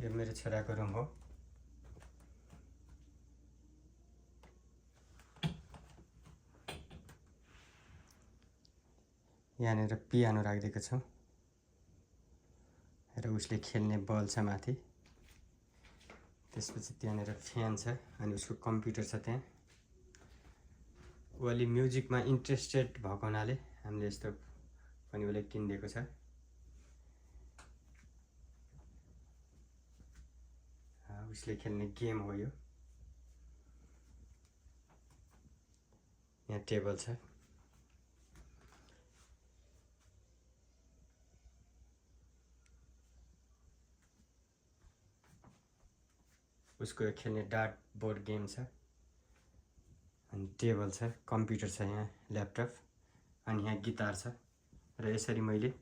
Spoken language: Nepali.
यो मेरो छोराको रुम हो। यहाँनिर पियानो राखिदिएको छु र उसले खेल्ने बल छ माथि। त्यसपछि त्यहाँनिर फ्यान छ अनि उसको कम्प्युटर छ त्यहाँ। ऊ अलि म्युजिकमा इन्ट्रेस्टेड भएको हुनाले हामीले यस्तो पनि उसले किनिदिएको छ। उसले खेल्ने गेम हो यो। यहाँ टेबल छ। उसको खेल्ने डार्ट बोर्ड गेम छ अनि टेबल छ, कम्प्युटर छ, यहाँ ल्यापटप अनि यहाँ गिटार छ। र यसरी मैले